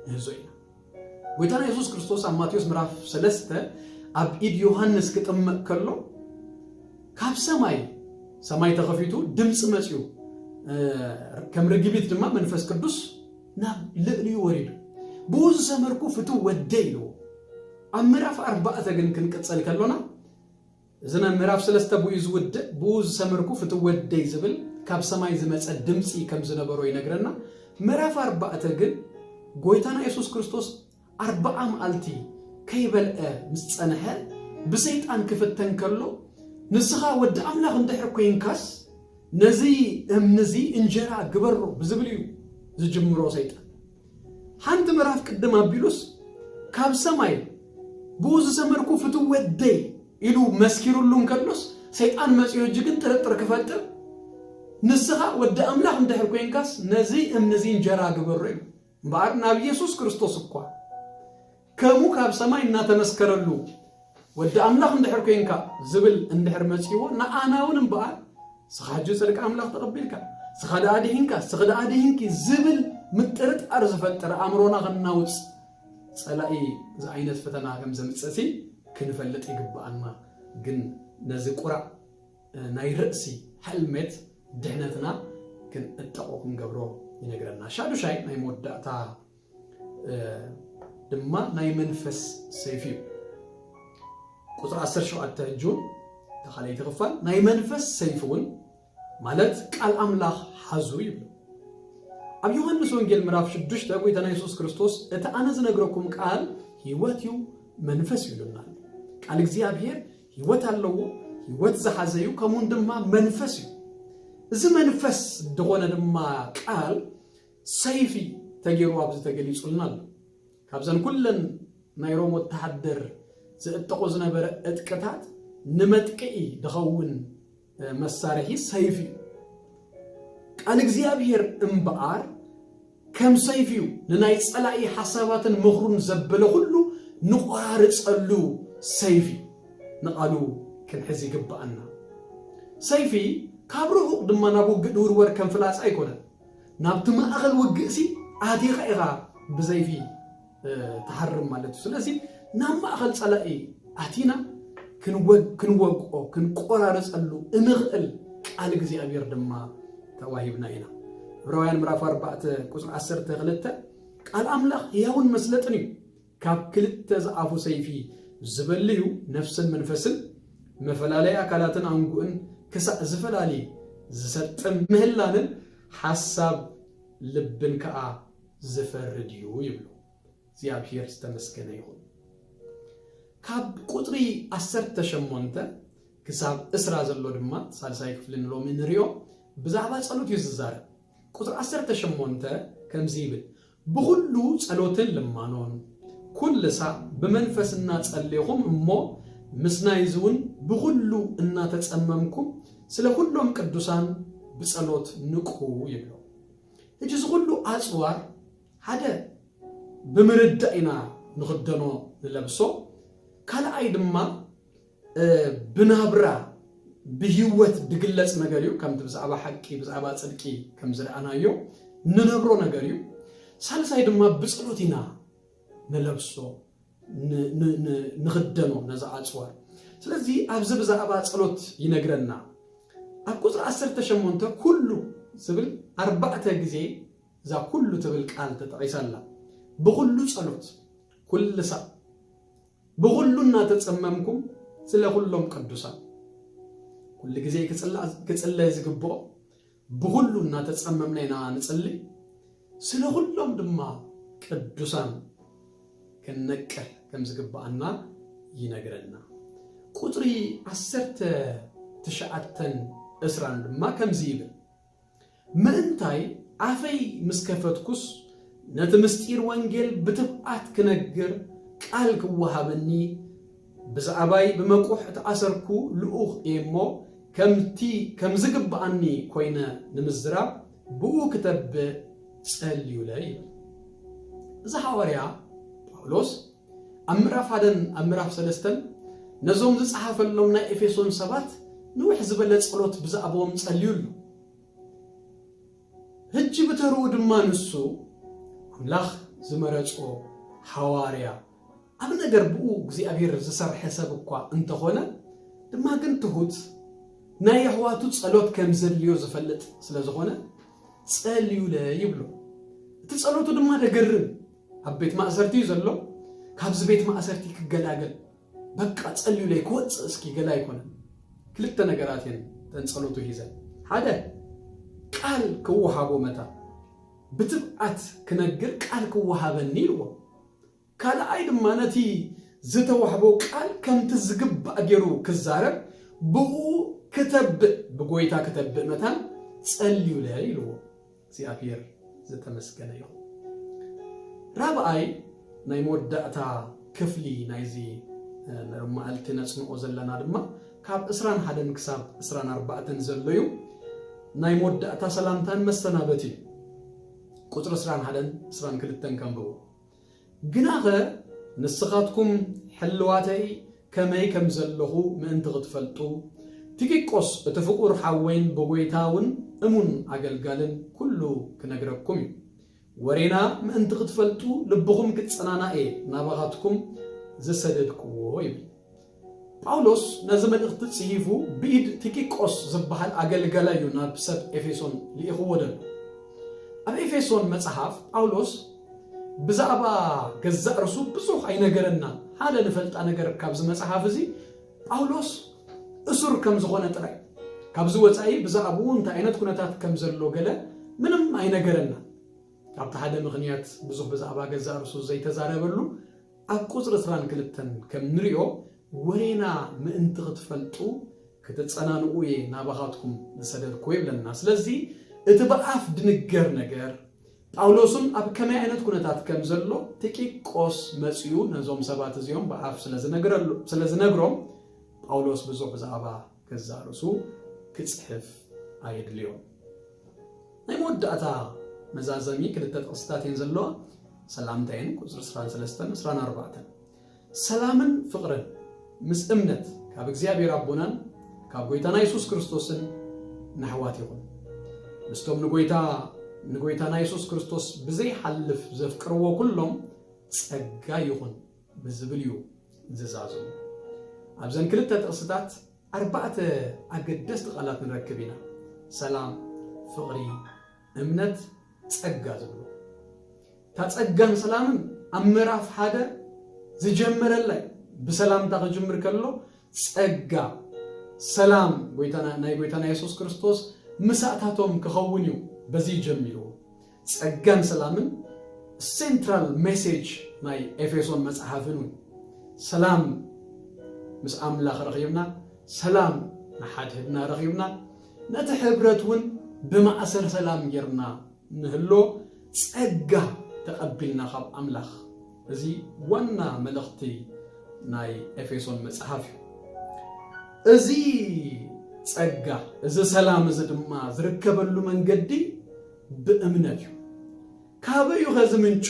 ንህዞ ኢና። ጎይታና የሱስ ክርስቶስ ኣብ ማቴዎስ ምዕራፍ ሰለስተ ኣብ ኢድ ዮሃንስ ክጥመቕ ከሎ ካብ ሰማይ ሰማይ ተኸፊቱ ድምፂ መፅዩ ከም ርግቢት ድማ መንፈስ ቅዱስ ናብ ልዕሊኡ ወሪዱ ብኡ ዝሰመርኩ ፍትው ወደይ ኢልዎ። ኣብ ምዕራፍ ኣርባዕተ ግን ክንቅፀል ከሎና እዚ ናይ ምዕራፍ ሰለስተ ብኡ ዝውድእ ብኡ ዝሰመርኩ ፍትው ወደይ ዝብል ካብ ሰማይ ዝመፀ ድምፂ ከም ዝነበሮ ይነግረና። ምዕራፍ ኣርባዕተ ግን ጎይታና የሱስ ክርስቶስ ኣርብዓ መዓልቲ ከይበልዐ ምስ ጸንሐ ብሰይጣን ክፍተን ከሎ ንስኻ ወዲ ኣምላኽ እንድሕር ኮይንካስ ነዚ እምኒ እዚ እንጀራ ግበሮ ብዝብል እዩ ዝጅምሮ ሰይጣን። ሓንቲ ምዕራፍ ቅድም ኣቢሉስ ካብ ሰማይ ብኡ ዝሰመርኩ ፍትው ወደይ ኢሉ መስኪሩሉ እንከሎስ ሰይጣን መጺኡ ሕጂ ግን ጥርጥር ክፈጥር ንስኻ ወዲ ኣምላኽ እንድሕር ኮይንካስ ነዚ እምኒ እዚ እንጀራ ግበሮ እዩ። እምበኣር ናብ ኢየሱስ ክርስቶስ እኳ ከምኡ ካብ ሰማይ እናተመስከረሉ ወዲ ኣምላኽ እንድሕር ኮይንካ ዝብል እንድሕር መጺዎ ንኣና እውን እምበኣር ስኻ ሕጂ ጽድቂ ኣምላኽ ተቐቢልካ ስኻ ደኣ ድሒንካ ስኺ ደኣ ድሒንኪ ዝብል ምጥርጣር ዝፈጥር ኣእምሮና ከናውጽ ጸላኢ እዚ ዓይነት ፈተና ከም ዘምጽእሲ ክንፈልጥ ይግብኣና። ግን ነዚ ቁራዕ ናይ ርእሲ ሐልሜት ድሕነትና ክንእጠቆ ክንገብሮ ይነግረና። ሻዱሻይ ናይ መወዳእታ ድማ ናይ መንፈስ ሰይፊ እዩ። ቁፅሪ ዓሰርተ ሸውዓተ ሕጂ እውን ተኻለይቲ ክፋል ናይ መንፈስ ሰይፊ እውን ማለት ቃል ኣምላኽ ሓዙ ይብሉ። ኣብ ዮሃንስ ወንጌል ምዕራፍ ሽዱሽተ ጎይታና የሱስ ክርስቶስ እቲ ኣነ ዝነግረኩም ቃል ህይወት እዩ መንፈስ እዩ ኢሉና ኣሎ። ቃል እግዚኣብሔር ህይወት ኣለዎ፣ ህይወት ዝሓዘ እዩ፣ ከምኡውን ድማ መንፈስ እዩ። እዚ መንፈስ ዝኾነ ድማ ቃል ሰይፊ ተገይሩ ኣብዚ ተገሊጹልና ኣሎ። ካብዘን ኩለን ናይ ሮም ወተሃደር ዝእጠቆ ዝነበረ እጥቅታት ንመጥቅኢ ድኸውን መሳርሒ ሰይፊ እዩ። ቃል እግዚኣብሔር እምበኣር ከም ሰይፊ እዩ፣ ንናይ ጸላኢ ሓሳባትን ምኽሩን ዘበለ ኩሉ ንቆራርጸሉ ሰይፊ ንቓሉ ክንሕዝ ይግብኣና። ሰይፊ ካብ ርሑቕ ድማ ናብ ውግእ ድውርወር ከም ፍላጻ ኣይኮነን። ናብቲ ማእኸል ውግእሲ ኣቲኻ ኢኻ ብሰይፊ ትሃርም ማለት እዩ። ስለዚ ናብ ማእኸል ጸላኢ ኣቲና ክንወግኦ ክንቆራረጸሉ እንኽእል ቃል እግዚኣብሔር ድማ ተዋሂብና ኢና። ዕብራውያን ምዕራፍ ኣርባዕተ ቁፅሪ ዓሰርተ ክልተ ቃል ኣምላኽ ህያውን መስለጥን እዩ፣ ካብ ክልተ ዝኣፉ ሰይፊ ዝበልዩ ነፍስን መንፈስን መፈላለይ ኣካላትን ኣንጉእን ክሳእ ዝፈላሊ ዝሰጥም ምህላንን ሓሳብ ልብን ከዓ ዝፈርድ እዩ ይብሉ። እግዚኣብሔር ዝተመስገነ ይኹን። ካብ ቁፅሪ ዓሰርተ ሸሞንተ ክሳብ ዕስራ ዘሎ ድማ ሳልሳይ ክፍሊ ንሎሚ ንሪኦ ብዛዕባ ጸሎት እዩ ዝዛረብ። ቁፅሪ ዓሰርተ ሸሞንተ ከምዚ ይብል፣ ብኹሉ ጸሎትን ልማኖን ኩሉ ሳዕ ብመንፈስ እናጸለኹም እሞ ምስናይዚ እውን ብኹሉ እናተጸመምኩም ስለ ኩሎም ቅዱሳን ብጸሎት ንቁ ይብሎ። ሕጂ እዚ ኩሉ ኣጽዋር ሓደ ብምርዳእ ኢና ንኽደኖ ንለብሶ። ካልኣይ ድማ ብናብራ ብህይወት ድግለጽ ነገር እዩ። ከምቲ ብዛዕባ ሓቂ፣ ብዛዕባ ጽድቂ ከም ዝረኣናዮ ንነብሮ ነገር እዩ። ሳልሳይ ድማ ብጸሎት ኢና ንለብሶ፣ ን- ን- ን- ንኽደኖ ነዚ ኣጽዋር። ስለዚ ኣብዚ ብዛዕባ ጸሎት ይነግረና። ኣብ ቁጽሪ ዓሰርተ ሸሞንተ ኩሉ ዝብል ኣርባዕተ ግዜ እዛ ኩሉ ትብል ቃል ተጠቒሳ ኣላ። ብኹሉ ጸሎት፣ ኩሉ ሳዕ፣ ብኹሉ እናተጸመምኩም ስለ ኩሎም ቅዱሳን። ኩሉ ግዜ ክጽላ- ክጽለይ ዝግብኦ፣ ብኹሉ እናተጸመምና ኢና ንጽሊ። ስለ ኩሎም ድማ ቅዱሳን ክንነቅሕ ከም ዝግብኣና ይነግረና። ቁጽሪ ዓሰርተ ትሽዓተን ዕስራን ድማ ከምዚ ይብል፣ ምእንታይ ኣፈይ ምስ ከፈትኩስ ነቲ ምስጢር ወንጌል ብትብዓት ክነግር ቃል ክወሃበኒ፣ ብዛዕባይ ብመቁሕ እተኣሰርኩ ልኡኽ እየ እሞ፣ ከምቲ ከም ዝግብኣኒ ኮይነ ንምዝራብ ብኡ ክተብእ ጸልዩለይ ይብል። እዚ ሓዋርያ ጳውሎስ ኣብ ምዕራፍ ሓደን ኣብ ምዕራፍ ሰለስተን ነዞም ዝጸሓፈሎም ናይ ኤፌሶን ሰባት ንውሕ ዝበለ ጸሎት ብዛዕባኦም ጸልዩ ኣሎ። ሕጂ ብተርኡ ድማ ንሱ ኣምላኽ ዝመረጾ ሓዋርያ፣ ኣብ ነገር ብኡ እግዚኣብሔር ዝሰርሐ ሰብ እኳ እንተኾነ ድማ ግን ትሁት፣ ናይ የሕዋቱ ጸሎት ከም ዘድልዮ ዝፈልጥ ስለ ዝኾነ ጸልዩለ ይብሎ። እቲ ጸሎቱ ድማ ደገርም። ኣብ ቤት ማእሰርቲ እዩ ዘሎ። ካብዚ ቤት ማእሰርቲ ክገላገል በቃ ጸልዩለይ ክወጽእ እስኪ ገለ ኣይኮነን። ክልተ ነገራት እየን ተን ጸሎቱ ሒዘን። ሓደ ቃል ክወሃቦ መታ ብትብዓት ክነግር ቃል ክወሃበኒ ኢልዎ። ካልኣይ ድማ ነቲ ዝተዋህቦ ቃል ከምቲ ዝግባእ ገይሩ ክዛረብ ብኡ ክተብእ ብጎይታ ክተብእ መታን ጸልዩለ ኢልዎ። እግዚኣብሔር ዝተመስገነ ይኹን። ራብኣይ ናይ መወዳእታ ክፍሊ ናይዚ መዓልቲ ነጽንኦ ዘለና ድማ ካብ ዕስራን ሓደን ክሳብ ዕስራን ኣርባዕተን ዘሎ እዩ። ናይ መወዳእታ ሰላምታን መሰናበት እዩ። ቁጽሪ ዕስራን ሓደን ዕስራን ክልተን ከንብቦ። ግናኸ ንስኻትኩም ሕልዋተይ ከመይ ከም ዘለኹ ምእንቲ ክትፈልጡ፣ ቲኪቆስ እቲ ፍቑር ሓወይን ብጎይታ እውን እሙን ኣገልጋልን ኩሉ ክነግረኩም እዩ። ወሬና ምእንቲ ክትፈልጡ ልብኹም ክጸናናእ እየ ናባኻትኩም ዝሰደድክዎ ይብል። ጳውሎስ ነዚ መልእኽቲ ጽሒፉ ብኢድ ቲኪቆስ ዝበሃል ኣገልጋላይ እዩ ናብ ሰብ ኤፌሶን ልኢኽዎ ደሎ። ኣብ ኤፌሶን መጽሓፍ ጳውሎስ ብዛዕባ ገዛእ ርሱ ብዙሕ ኣይነገረናን። ሓደ ንፈልጣ ነገር ካብዚ መጽሓፍ እዚ ጳውሎስ እሱር ከም ዝኾነ ጥራይ፣ ካብዚ ወጻኢ ብዛዕባኡ እንታይ ዓይነት ኩነታት ከም ዘሎ ገለ ምንም ኣይነገረናን። ካብቲ ሓደ ምኽንያት ብዙሕ ብዛዕባ ገዛእ ርሱ ዘይተዛረበሉ ኣብ ቁጽሪ ዕስራን ክልተን ከም ንሪኦ ወሬና ምእንቲ ክትፈልጡ ክትጸናንኡ እየ ናባኻትኩም ዝሰደድኩ ይብለና። ስለዚ እቲ ብኣፍ ድንገር ነገር ጳውሎስን ኣብ ከመይ ዓይነት ኩነታት ከም ዘሎ ቲኪቆስ መጺኡ ነዞም ሰባት እዚኦም ብኣፍ ስለ ዝነግረሉ- ስለ ዝነግሮም ጳውሎስ ብዙሕ ብዛዕባ ገዛእ ርእሱ ክጽሕፍ ኣየድልዮን። ናይ መወዳእታ መዛዘሚ ክልተ ጥቕስታት እየን ዘለዋ። ሰላምታ እየን፣ ቁጽሪ ዕስራን ሰለስተን፣ ዕስራን ኣርባዕተን። ሰላምን ፍቕርን ምስ እምነት ካብ እግዚኣብሔር ኣቦናን ካብ ጎይታና የሱስ ክርስቶስን ንኣሕዋት ይኹን። ምስቶም ንጎይታ ንጎይታና የሱስ ክርስቶስ ብዘይሓልፍ ዘፍቅርዎ ኩሎም ጸጋ ይኹን ብዝብል እዩ ዝዛዝሙ። ኣብዘን ክልተ ጥቕስታት ኣርባዕተ ኣገደስቲ ቃላት ንረክብ ኢና። ሰላም፣ ፍቕሪ፣ እምነት፣ ጸጋ ዝብሉ። እታ ጸጋን ሰላምን ኣብ ምዕራፍ ሓደ ዝጀመረላ እዩ። ብሰላምታ ክጅምር ከሎ ጸጋ፣ ሰላም ጎይታና፣ ናይ ጎይታና የሱስ ክርስቶስ ምሳእታቶም ክኸውን እዩ በዚ ጀሚሩ። ጸጋን ሰላምን ሴንትራል ሜሴጅ ናይ ኤፌሶን መጽሓፍን እውን ሰላም ምስ ኣምላኽ ረኺብና፣ ሰላም ንሓድሕድና ረኺብና፣ ነቲ ሕብረት እውን ብማእሰር ሰላም ጌርና ንህሎ ጸጋ ተቐቢልና ካብ ኣምላኽ። እዚ ዋና መልእኽቲ ናይ ኤፌሶን መጽሓፍ እዩ። እዚ ጸጋ፣ እዚ ሰላም እዚ ድማ ዝርከበሉ መንገዲ ብእምነት እዩ። ካበይ እዩ ከዚ ምንጩ?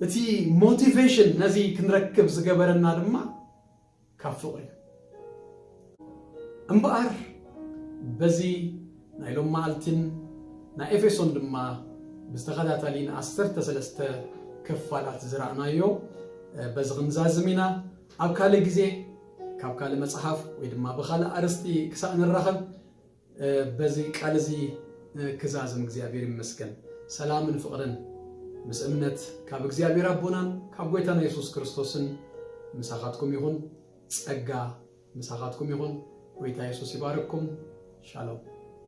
እቲ ሞቲቬሽን ነዚ ክንረክብ ዝገበረና ድማ ካብ ፍቕሪ እዩ። እምበኣር በዚ ናይ ሎም መዓልትን ናይ ኤፌሶን ድማ ብዝተኸታታሊ ንዓሰርተ ሰለስተ ክፋላት ዝረኣናዮ በዚ ክንዛዝም ኢና። ኣብ ካልእ ግዜ ካብ ካልእ መጽሓፍ ወይ ድማ ብኻልእ ኣርእስቲ ክሳእ ንራኸብ በዚ ቃል እዚ ክዛዝም እግዚኣብሔር ይመስገን። ሰላምን ፍቕርን ምስ እምነት ካብ እግዚኣብሔር ኣቦናን ካብ ጎይታና የሱስ ክርስቶስን ምሳኻትኩም ይኹን። ጸጋ ምሳኻትኩም ይኹን። ጎይታ የሱስ ይባርክኩም። ሻሎም።